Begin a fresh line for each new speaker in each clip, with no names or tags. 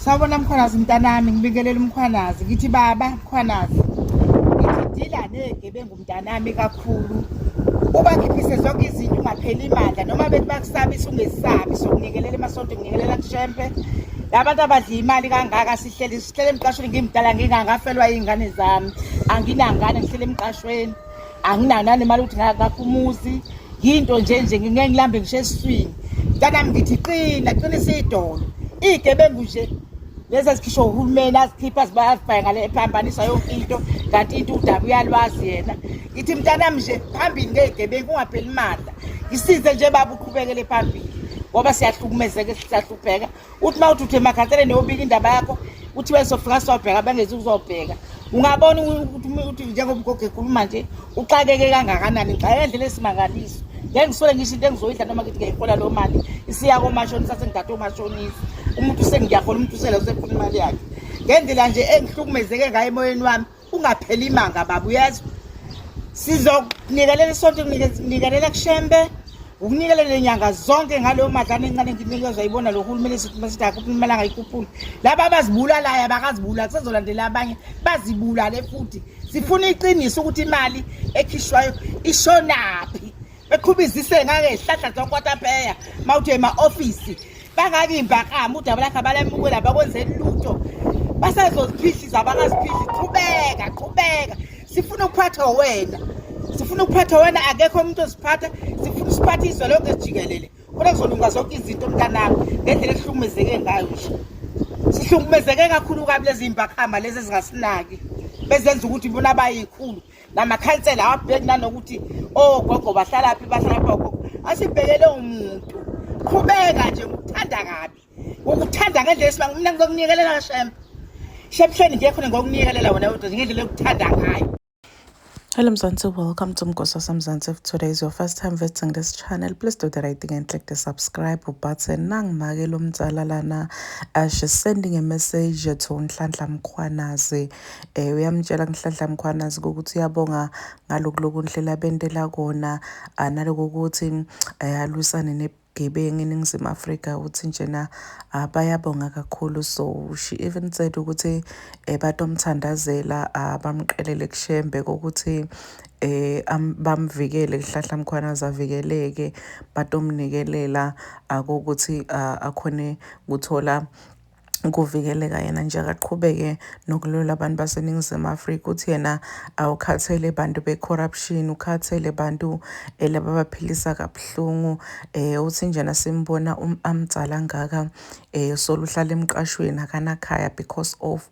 Sawubona Mkhwanazi mntanami, ngibingelela uMkhwanazi. Ngithi baba Mkhwanazi, ngithi dila negebengu mntanami kakhulu. Ubakhiphise zonke izinto ungapheli imandla noma bethi bakusabisa ungesabi sokunikelela emasonto nginikelela kushempe. Labantu abadla imali kangaka sihleli sihlele emqashweni ngimdala ngingangafelwa iy'ngane zami. Anginangane ngihlele emqashweni. Anginayo nanemali ukuthi ngakho umuzi. Yinto nje nje ngingeke ngilambe ngisho esiswini. Mntanami ngithi qina, qinisa idolo. Iy'gebengu nje lezi ezikhishwa uhulumeni azikhipha zibayazibhaya ngale ephambanisa yonke into kanti into udaba uyalwazi yena. Ngithi mntanami nje phambili ngey'gebengu ungapheli mandla. Ngisize nje baba uqhubekele phambili ngoba siyahlukumezeka siyahlupheka. Uthi uma uthi uthe emakhanseleni uyobika indaba yakho kuthiwe sofika sobheka bengezi ukuzobheka. Ungabona ukuthi njengoba ugogo ekhuluma nje uxakeke kangakanani ngixakeke ngendlela esimangaliso. Ngeke ngisole ngisho into engizoyidla noma ngithi ngiyayihola leyo mali isiya komashonisa sengithathe omashonisa. Umuntu sengiyahola umuntu usele usefuna imali yakhe. Ngendlela nje engihlukumezeke ngayo emoyeni wami ungapheli imanga baba uyezwa. Sizokunikelela isonto kunikelela kushembe ukunikelela inyanga zonke ngaleyo madlana encane nginikezwa ibona lo hulumeni sithi masithi akukho imali angayikhuphuli. Laba abazibulalayo abakazibulali kusezolandela abanye bazibulale futhi. Sifuna iqiniso ukuthi imali ekhishwayo ishonaphi. Beqhubizise ngake izihlahla zokwatapeya mawuthi ema-ofisi bangaki imbakama udaba lakhe abalamukela bakwenzeli lutho basazoziphihliza abakaziphihli qhubeka qhubeka sifuna ukuphathwa wena sifuna ukuphathwa wena akekho umuntu oziphatha sifuna usiphathe izwe lonke jikelele khona kuzolunga zonke izinto mntanami ngendlela ehlukumezeke ngayo nje sihlukumezeke kakhulu kabi lezi mbakhama lezi ezingasinaki bezenza ukuthi bona bayikhulu namakhansela awabheki nanokuthi ogogo bahlalaphi bahlalaphi ogogo asibhekele umuntu qhubeka nje ngokuthanda kabi ngokuthanda ngendlela esimanga mina ngizokunikelela kashembe shemhleni nje khona ngokunikelela wena wedwa ngendlela ekuthanda ngayo.
Hello Mzansi, welcome to Mgosi Mzansi. If today is your first time visiting this channel, please do the right thing and click the subscribe button. Nangimake lo mdzala lana, she's sending a message to Nhlanhla Mkhwanazi. Uyamtshela Nhlanhla Mkhwanazi ukuthi uyabonga ngalokhu lokunhlela bentela kona, naloko ukuthi alwisane nebugebengu eNingizimu Afrika uthi njena bayabonga kakhulu. So she even said ukuthi batomthandazela bamqelele kushembe kokuthi bamvikele Nhlanhla Mkhwanazi avikeleke batomnikelela akokuthi akhone kuthola ukuvikeleka yena nje akaqhubeke nokulwela abantu baseNingizimu Afrika. Uthi yena awukhathele bantu be-corruption, ukhathele bantu laba abaphilisa kabuhlungu. Uthi njena simbona amdzala ngaka solo uhlala emqashweni akanakhaya because of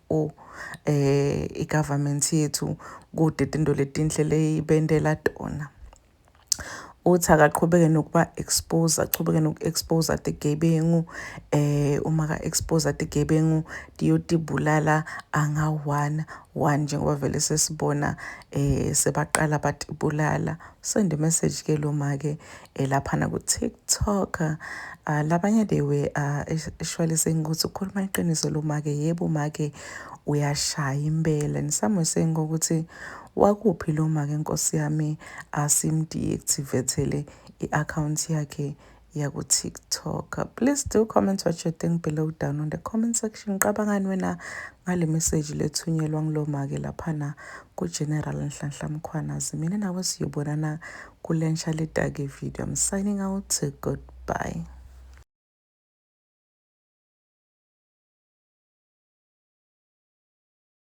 i-government yethu kude tinto letinhle leyibendela tona. Uthi akaqhubeke nokuba expose, achubeke noku-expose tigebengu. Uma ka-expose tigebengu tiyotibulala anga one one njengoba vele sesibona sebaqala batibulala. Send a message ke lo make laphana ku TikTok. Labanye they were actually saying ukuthi ukhuluma iqiniso lo make, yebo make uyashaya impela, and some were saying ukuthi wakuphi lo make nkosi yami asimdeactivate i-account yakhe yaku-TikTok. Please do comment what you think below down on the comment section. Qabangani wena ngale message lethunyelwa ngilo make laphana ku-General Nhlanhla Mkhwanazi. Mina nawe siyobonana kulensha letake video. I'm signing out. Goodbye.